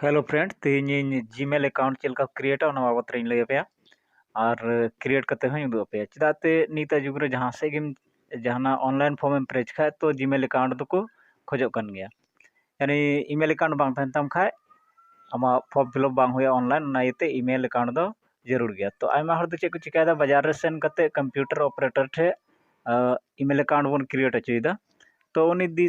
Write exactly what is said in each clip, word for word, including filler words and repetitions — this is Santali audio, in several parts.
Hello friend, ᱛᱮᱦᱮᱧ ᱤᱧ Gmail account ᱪᱮᱫ ᱞᱮᱠᱟ createᱟ ᱚᱱᱟ ᱵᱟᱵᱚᱛ ᱨᱮᱧ ᱞᱟᱹᱭ ᱟᱯᱮᱭᱟ ᱟᱨ create ᱠᱟᱛᱮ ᱦᱚᱸᱧ ᱩᱫᱩᱜ ᱟᱯᱮᱭᱟ᱾ ᱪᱮᱫᱟᱜ ᱛᱮ ᱱᱤᱛᱟᱜ ᱡᱩᱜᱽ ᱨᱮ ᱡᱟᱦᱟᱸ ᱥᱮᱫ ᱜᱮᱢ ᱡᱟᱦᱟᱱᱟᱜ online form ᱮᱢ ᱯᱮᱨᱮᱡᱽ ᱠᱷᱟᱡ ᱛᱚ Gmail account ᱫᱚᱠᱚ ᱠᱷᱚᱡᱚᱜ ᱠᱟᱱ ᱜᱮᱭᱟ᱾ ᱭᱟᱱᱤ email account ᱵᱟᱝ ᱛᱟᱦᱮᱱ ᱛᱟᱢ ᱠᱷᱟᱡ ᱟᱢᱟᱜ form fill up ᱵᱟᱝ ᱦᱩᱭᱩᱜᱼᱟ online, ᱚᱱᱟ ᱤᱭᱟᱹᱛᱮ email account ᱫᱚ ᱡᱟᱹᱨᱩᱲ ᱜᱮᱭᱟ᱾ ᱛᱚ ᱟᱭᱢᱟ ᱦᱚᱲ ᱫᱚ ᱪᱮᱫ ᱠᱚ ᱪᱤᱠᱟᱹᱭᱮᱫᱟ, ᱵᱟᱡᱟᱨ ᱨᱮ ᱥᱮᱱ ᱠᱟᱛᱮ computer operator ᱴᱷᱮᱡ email account ᱵᱚᱱ create ᱦᱚᱪᱚᱭᱮᱫᱟ᱾ ᱛᱚ ᱩᱱᱤ ᱫᱤ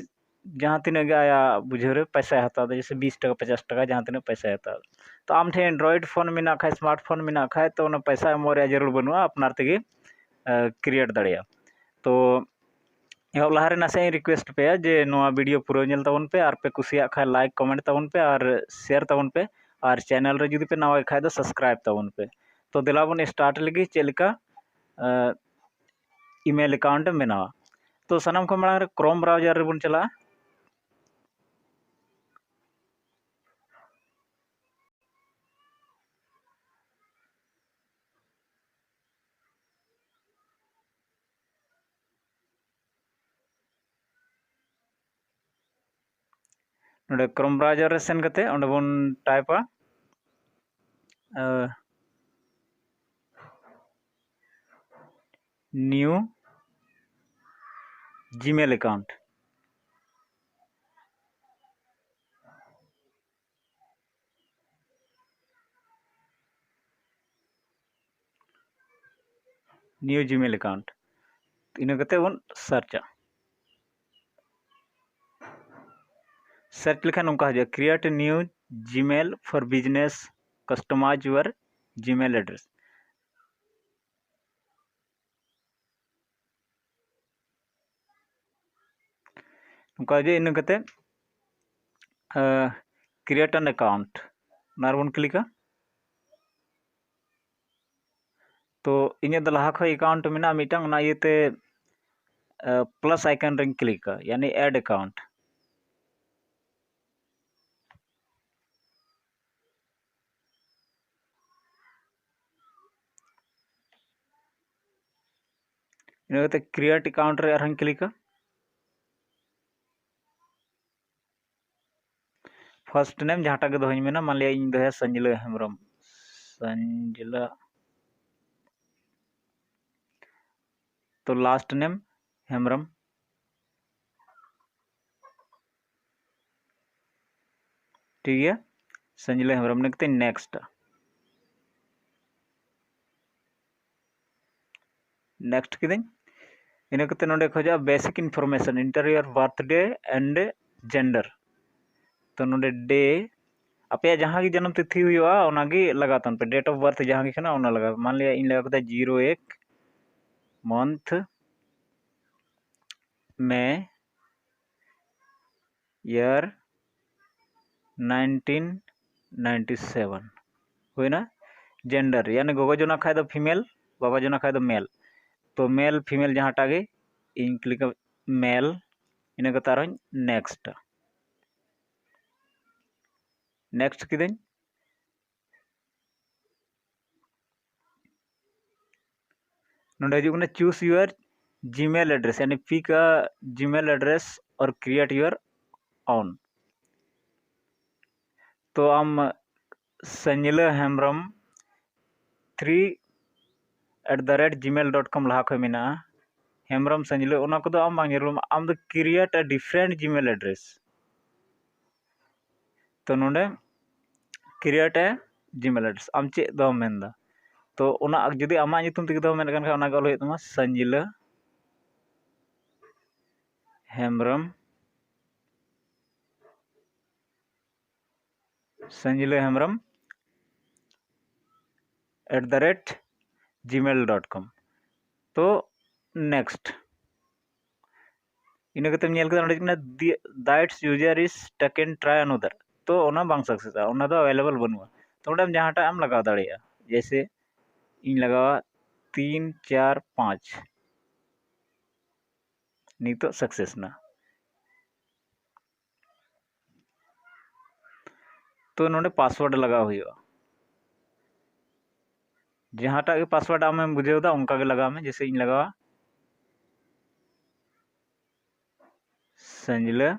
ᱡᱟᱦᱟᱸ ᱛᱤᱱᱟᱹᱜ ᱜᱮ ᱟᱭᱟᱜ ᱵᱩᱡᱷᱟᱹᱣ ᱨᱮ ᱯᱚᱭᱥᱟᱭ ᱦᱟᱛᱟᱣ ᱮᱫᱟ, ᱡᱮᱭᱥᱮ ᱵᱤᱥ ᱴᱟᱠᱟ, ᱯᱚᱪᱟᱥ ᱴᱟᱠᱟ, ᱡᱟᱦᱟᱸ ᱛᱤᱱᱟᱹᱜ ᱯᱚᱭᱥᱟᱭ ᱦᱟᱛᱟᱣ ᱮᱫᱟ᱾ ᱛᱚ ᱟᱢ ᱴᱷᱮᱱ Android phone ᱢᱮᱱᱟᱜ ᱠᱷᱟᱡ, smart phone ᱢᱮᱱᱟᱜ ᱠᱷᱟᱡ, ᱛᱚ ᱚᱱᱟ ᱯᱚᱭᱥᱟ ᱮᱢᱚᱜ ᱨᱮᱭᱟᱜ ᱡᱟᱹᱨᱩᱲ ᱵᱟᱹᱱᱩᱜᱼᱟ, ᱟᱯᱱᱟᱨ ᱛᱮᱜᱮ create ᱫᱟᱲᱮᱭᱟᱜᱼᱟ᱾ ᱛᱚ ᱮᱦᱚᱵ ᱞᱟᱦᱟᱨᱮ ᱱᱟᱥᱮ ᱤᱧ request ᱯᱮᱭᱟ ᱡᱮ ᱱᱚᱣᱟ video ᱯᱩᱨᱟᱹ ᱧᱮᱞ ᱛᱟᱵᱚᱱ ᱯᱮ, ᱟᱨ ᱯᱮ ᱠᱩᱥᱤᱭᱟᱜ ᱠᱷᱟᱡ like comment ᱛᱟᱵᱚᱱ ᱯᱮ ᱟᱨ share ᱛᱟᱵᱚᱱ ᱯᱮ, ᱟᱨ channel ᱨᱮ ᱡᱩᱫᱤ ᱯᱮ ᱱᱟᱣᱟ ᱜᱮ ᱠᱷᱟᱡ ᱫᱚ subscribe ᱛᱟᱵᱚᱱ ᱯᱮ᱾ ᱛᱚ ᱫᱮᱞᱟ ᱵᱚᱱ start ᱞᱮᱜᱮ ᱪᱮᱫ ᱞᱮᱠᱟ email account ᱮᱢ ᱵᱮᱱᱟᱣᱟ᱾ ᱛᱚ ᱥᱟᱱᱟᱢ ᱠᱷᱚᱱ ᱢᱟᱲᱟᱝ ᱨᱮ Chrome browser ᱨᱮᱵᱚᱱ ᱪᱟᱞᱟᱜᱼᱟ᱾ ᱱᱚᱰᱮ Chrome browser ᱨᱮ ᱥᱮᱱ ᱠᱟᱛᱮ ᱚᱸᱰᱮ ᱵᱚᱱ typeᱟ new Gmail account᱾ New Gmail account, ᱤᱱᱟᱹ ᱠᱟᱛᱮ ᱵᱚᱱ searchᱟ᱾ Search ᱞᱮᱠᱷᱟᱱ ᱱᱚᱝᱠᱟ ᱦᱤᱡᱩᱜᱼᱟ, create a new Gmail for business, customize your Gmail address᱾ ᱱᱚᱝᱠᱟ ᱦᱤᱡᱩᱜᱼᱟ, ᱤᱱᱟᱹ ᱠᱟᱛᱮ create an account, ᱚᱱᱟ ᱨᱮᱵᱚᱱ ᱠᱞᱤᱠᱟ᱾ ᱛᱚ ᱤᱧᱟᱹᱜ ᱫᱚ ᱞᱟᱦᱟ ᱠᱷᱚᱡ account ᱢᱮᱱᱟᱜᱼᱟ ᱢᱤᱫᱴᱟᱝ, ᱚᱱᱟ ᱤᱭᱟᱹᱛᱮ plus icon ᱨᱮᱧ ᱠᱞᱤᱠᱟ, ᱭᱟᱱᱤ add account᱾ ᱤᱱᱟᱹ ᱠᱟᱛᱮ create account ᱨᱮ ᱟᱨᱦᱚᱸᱧ ᱠᱞᱤᱠᱟ᱾ first name ᱡᱟᱦᱟᱸᱴᱟᱜ ᱜᱮ ᱫᱚᱦᱚᱧ ᱢᱮᱱᱟ, ᱢᱟᱱ ᱞᱤᱭᱟ ᱤᱧ ᱫᱚᱦᱚᱭᱟ ᱥᱟᱹᱧᱡᱽᱞᱟᱹ ᱦᱮᱢᱵᱨᱚᱢ, ᱥᱟᱹᱧᱡᱽᱞᱟᱹ, ᱛᱚ last name ᱦᱮᱢᱵᱨᱚᱢ᱾ ᱴᱷᱤᱠ ᱜᱮᱭᱟ, ᱥᱟᱹᱧᱡᱽᱞᱟᱹ ᱦᱮᱢᱵᱨᱚᱢ᱾ ᱤᱱᱟᱹ ᱠᱟᱛᱮ next, next ᱠᱤᱫᱟᱹᱧ᱾ ᱤᱱᱟᱹ ᱠᱟᱛᱮ ᱱᱚᱰᱮ ᱠᱷᱚᱡᱚᱜᱼᱟ basic information, enter your birthday and gender᱾ ᱛᱚ ᱱᱚᱰᱮ day, ᱟᱯᱮᱭᱟᱜ ᱡᱟᱦᱟᱸ ᱜᱮ ᱡᱟᱱᱟᱢ ᱛᱤᱛᱷᱤ ᱦᱩᱭᱩᱜᱼᱟ, ᱚᱱᱟᱜᱮ ᱞᱟᱜᱟᱣ ᱛᱟᱵᱚᱱ ᱯᱮ᱾ Date of birth ᱡᱟᱦᱟᱸ ᱜᱮ ᱠᱟᱱᱟ, ᱚᱱᱟ ᱞᱟᱜᱟᱣ᱾ ᱢᱟᱱ ᱞᱤᱭᱟ ᱤᱧ ᱞᱟᱜᱟᱣ ᱠᱮᱫᱟ zero eight, month, May, year nineteen ninety seven᱾ ᱦᱩᱭᱱᱟ᱾ Gender, ᱭᱟᱱᱤ ᱜᱚᱜᱚ ᱡᱚᱱᱟ ᱠᱷᱟᱡ ᱫᱚ female, ᱵᱟᱵᱟ ᱡᱚᱱᱟ ᱠᱷᱟᱡ ᱫᱚ male᱾ ᱛᱚ male female ᱡᱟᱦᱟᱸᱴᱟᱜ ᱜᱮ, ᱤᱧ click male, ᱤᱱᱟᱹ ᱠᱟᱛᱮ ᱟᱨᱦᱚᱸᱧ next, next ᱠᱤᱫᱟᱹᱧ᱾ ᱱᱚᱰᱮ ᱦᱤᱡᱩᱜ ᱠᱟᱱᱟ choose your Gmail address, ᱭᱟᱱᱤ pick a Gmail address or create your own᱾ ᱛᱚ ᱟᱢ ᱥᱟᱹᱧᱡᱽᱞᱟᱹ Hembrom three at the rate gmail dot com ᱞᱟᱦᱟ ᱠᱷᱚᱡ ᱢᱮᱱᱟᱜᱼᱟ, ᱦᱮᱢᱵᱨᱚᱢ ᱥᱟᱹᱧᱡᱽᱞᱟᱹ, ᱚᱱᱟ ᱠᱚᱫᱚ ᱟᱢ ᱵᱟᱝ ᱧᱮᱞ ᱟᱢᱟ᱾ ᱟᱢ ᱫᱚ create a different Gmail address᱾ ᱛᱚ ᱱᱚᱰᱮ create a Gmail address, ᱟᱢ ᱪᱮᱫ ᱫᱚᱦᱚᱢ ᱢᱮᱱᱫᱟ? ᱛᱚ ᱚᱱᱟ ᱡᱩᱫᱤ ᱟᱢᱟᱜ ᱧᱩᱛᱩᱢ ᱛᱮᱜᱮ ᱫᱚᱦᱚ ᱢᱮᱱᱮᱫ ᱠᱟᱱ ᱠᱷᱟᱱ, ᱚᱱᱟᱜᱮ ᱚᱞ ᱦᱩᱭᱩᱜ ᱛᱟᱢᱟ, ᱥᱟᱹᱧᱡᱽᱞᱟᱹ Hembrom, ᱥᱟᱹᱧᱡᱽᱞᱟᱹ Hembrom at the rate gmail dot com᱾ ᱛᱚ next, ᱤᱱᱟᱹ ᱠᱟᱛᱮᱢ ᱧᱮᱞ ᱠᱮᱫᱟ ᱱᱚᱰᱮ ᱠᱟᱱᱟ, "This user is taken, try another", ᱛᱚ ᱚᱱᱟ ᱵᱟᱝ successᱟ, ᱚᱱᱟ ᱫᱚ available ᱵᱟᱹᱱᱩᱜᱼᱟ᱾ ᱛᱚ ᱚᱸᱰᱮ ᱟᱢ ᱡᱟᱦᱟᱸᱴᱟᱜ ᱮᱢ ᱞᱟᱜᱟᱣ ᱫᱟᱲᱮᱭᱟᱜᱼᱟ, ᱡᱮᱭᱥᱮ ᱤᱧ ᱞᱟᱜᱟᱣᱟ ᱛᱤᱱ ᱪᱟᱨ ᱯᱟᱸᱪ, ᱱᱤᱛᱚᱜ success ᱮᱱᱟ᱾ ᱛᱚ ᱱᱚᱰᱮ password ᱞᱟᱜᱟᱣ ᱦᱩᱭᱩᱜᱼᱟ᱾ ᱡᱟᱦᱟᱸᱴᱟᱜ ᱜᱮ password ᱟᱢᱮᱢ ᱵᱩᱡᱷᱟᱹᱣ ᱮᱫᱟ, ᱚᱱᱠᱟ ᱜᱮ ᱞᱟᱜᱟᱣ ᱢᱮ᱾ ᱡᱮᱭᱥᱮ ᱤᱧ ᱞᱟᱜᱟᱣᱟ ᱥᱟᱹᱧᱡᱽᱞᱟᱹ,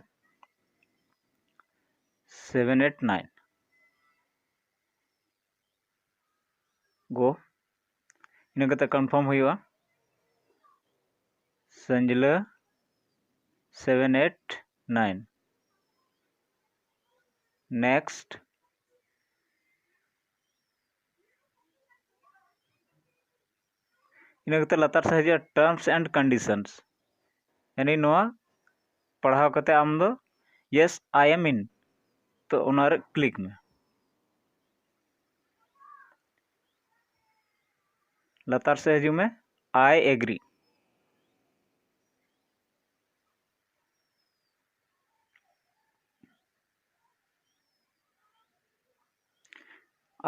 seven eight nine, go. ᱤᱱᱟᱹ ᱠᱟᱛᱮ confirm ᱦᱩᱭᱩᱜᱼᱟ, ᱥᱟᱹᱧᱡᱽᱞᱟᱹ seven eight nine, next᱾ ᱤᱱᱟᱹ ᱠᱟᱛᱮ ᱞᱟᱛᱟᱨ ᱥᱮᱫ ᱦᱤᱡᱩᱜᱼᱟ terms and conditions, ᱭᱟᱱᱤ ᱱᱚᱣᱟ ᱯᱟᱲᱦᱟᱣ ᱠᱟᱛᱮ ᱟᱢ ᱫᱚ yes, I am in, ᱛᱚ ᱚᱱᱟ ᱨᱮ click ᱢᱮ᱾ ᱞᱟᱛᱟᱨ ᱥᱮᱫ ᱦᱤᱡᱩᱜ ᱢᱮ, I agree᱾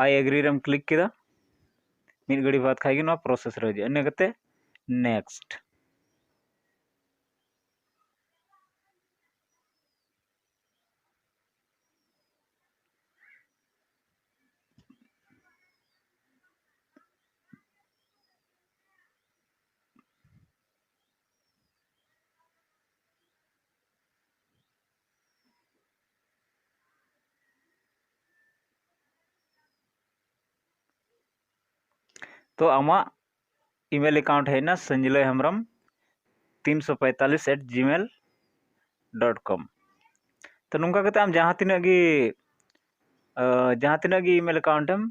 I agree ᱨᱮᱢ click ᱠᱮᱫᱟ, ᱢᱤᱫ ᱜᱷᱟᱹᱲᱤ ᱵᱟᱫ ᱠᱷᱟᱡ ᱜᱮ ᱱᱚᱣᱟ process ᱨᱮ ᱦᱤᱡᱩᱜᱼᱟ᱾ ᱤᱱᱟᱹ ᱠᱟᱛᱮ next᱾ ᱛᱚ ᱟᱢᱟᱜ email account ᱦᱮᱡ ᱮᱱᱟ, ᱥᱟᱹᱧᱡᱽᱞᱟᱹᱭ ᱦᱮᱢᱵᱨᱚᱢ ᱛᱤᱱᱥᱚ ᱯᱚᱸᱭᱛᱟᱞᱤᱥ at gmail dot com᱾ ᱛᱚ ᱱᱚᱝᱠᱟ ᱠᱟᱛᱮ ᱟᱢ ᱡᱟᱦᱟᱸ ᱛᱤᱱᱟᱹᱜ ᱜᱮ, ᱟᱸ, ᱡᱟᱦᱟᱸ ᱛᱤᱱᱟᱹᱜ ᱜᱮ email account ᱮᱢ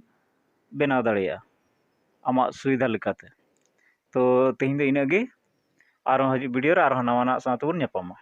ᱵᱮᱱᱟᱣ ᱫᱟᱲᱮᱭᱟᱜᱼᱟ ᱟᱢᱟᱜ ᱥᱩᱵᱤᱫᱷᱟ ᱞᱮᱠᱟᱛᱮ᱾ ᱛᱚ ᱛᱮᱦᱮᱧ ᱫᱚ ᱤᱱᱟᱹᱜ ᱜᱮ, ᱟᱨᱦᱚᱸ ᱦᱤᱡᱩᱜ video ᱨᱮ ᱟᱨᱦᱚᱸ ᱱᱟᱣᱟᱱᱟᱜ ᱥᱟᱶ ᱛᱮᱵᱚᱱ ᱧᱟᱯᱟᱢᱟ᱾